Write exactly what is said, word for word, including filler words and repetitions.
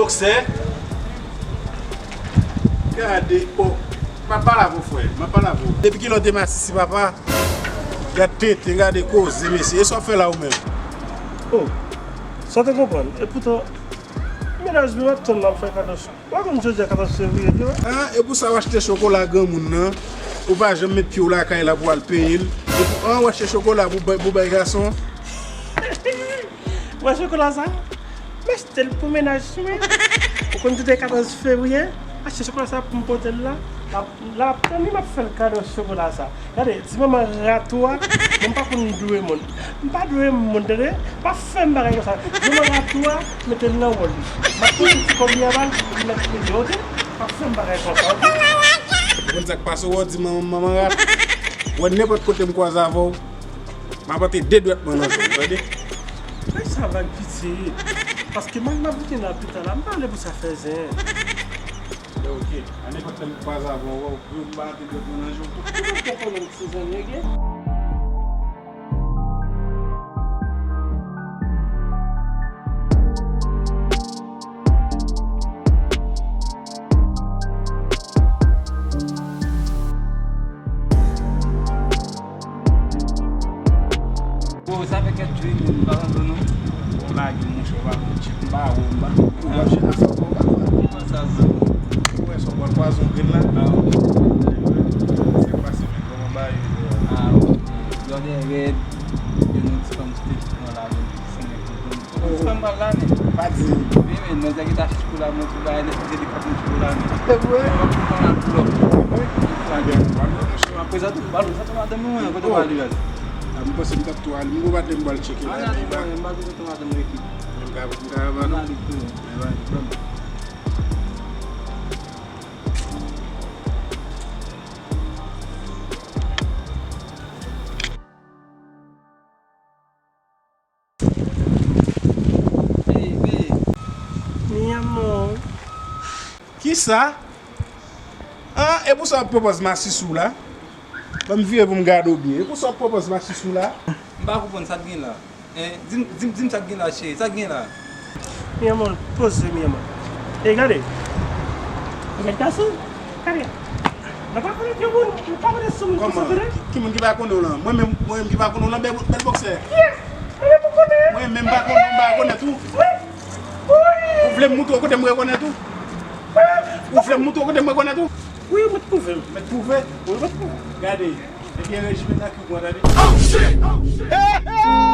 Sè, gade, o, m ap pale avè w, frè, m ap pale avè w. Depi kilè w te masisi, papa? Gad tenten, gade koze, mesye. E sa w ap fè la, ou menm? O, sa w te konprann. Epoutan, mennaj mwen ap tann la, m fè kado. Ou pa konn jodi a katòz fevriye, di wè? Ah, e pou sa w achte chokola granmoun nan? Ou pa janm met pye w lakay la pou w al peye l. E pou, ah, w achte chokola pou bay, pou bay gason? Ou wè chokola sa? M achte l pou mennaj mwen. Ou konn tout katòz fevriye, achte chokola sa pou m pote l la. L ap, l ap tann li, m ap fè l kado chokola sa. Gade, di manman rat ou a, bon, m pa konn dwe moun. M pa dwe moun, tande? Pa fè m bagay konsa. Di manman rat ou a, mete l nan wòl li. M ap pote ti kòb li a ba l, li mèt li, oke? Pa fè m bagay konsa, oke? Ou konn sa k pase w, ou di manman, manman rat. Ou wè nenpòt kote m kwaze avè w, m ap antre de dwèt mwen nan zòn, tande? Kay sa vag piti. Paske mwen m ap vini nan pita la, m pa vle pou sa fè zen. Oke, a nenpòt lè m kwaze avè w, ou m pa antre dwèt mwen nan je w. Ou pa fè pwoblèm ti zanmi, oke? Bon, sa fè kèk jou m pa tande w non. Bon, lage monchè, w pa konn tchèk m pa wè w, m pa konn kou w ap jwe afè w pa fè. Kòman sa, zanmi? Ou wè sa w pral kwaze yon grenn la? Ah, ok. Sa k pase menm, kòman bagay yo? Ah, ok. Jòdè rèd, gen yon ti fanm ki te pran la menm, ki sinnen pou nou. Ou ti fanm pral la menm? Pa di. Wi, men, nan zè ki ta chich pou la, mwen tou bagay nèt, ki te li pa konn chich pou la menm. Se vre? Mwen pa konn al blòk. Se vre? Mwen pa konn. Mwen prezante m ba l, sa tou madanm mwen, kote w ale a? A, m panse m t ap tou ale. M gon maten m pral tcheke la. Ann ale, mwen, m pa di kote madanm mwen ki. Men m ka, m ka ba nou. Ann ale tou. Men ba nou. Hey, babe. Mi amor. Kisa? Ah, e pou sa w ap pran pòz masisi w la? Ban m vire pou m gade w byen. E pou sa w ap pran pòz masisi w la? M pa konprann sa k gen la. Hein? Di m, di m, di m sa k gen la, cheri. Sa k gen la? Mi amor, poze, mi amor. E gade. Gade gason. Gade. Nou pa konnen ki moun, nou pa konnen sou moun ki sou teren. Kòman? Ki, ki moun ki pa konnen w lan? Mwen menm, mwen menm ki pa konnen w lan, bèl, bèl bòksè. Yes! Mwen menm ou konnen. Mwen menm pa konnen, m pa rekonèt ou. Wi. Wi. Ou vle m moutre w kote m rekonèt ou? Wi. Ou vle m moutre w kote m rekonèt ou? Wi, ou mèt pwouve m. Mèt pwouve? Wi, ou mèt pwouve. Gade, ebyen rejim nan ki w pran, tande. Oh, shit! Oh, shit!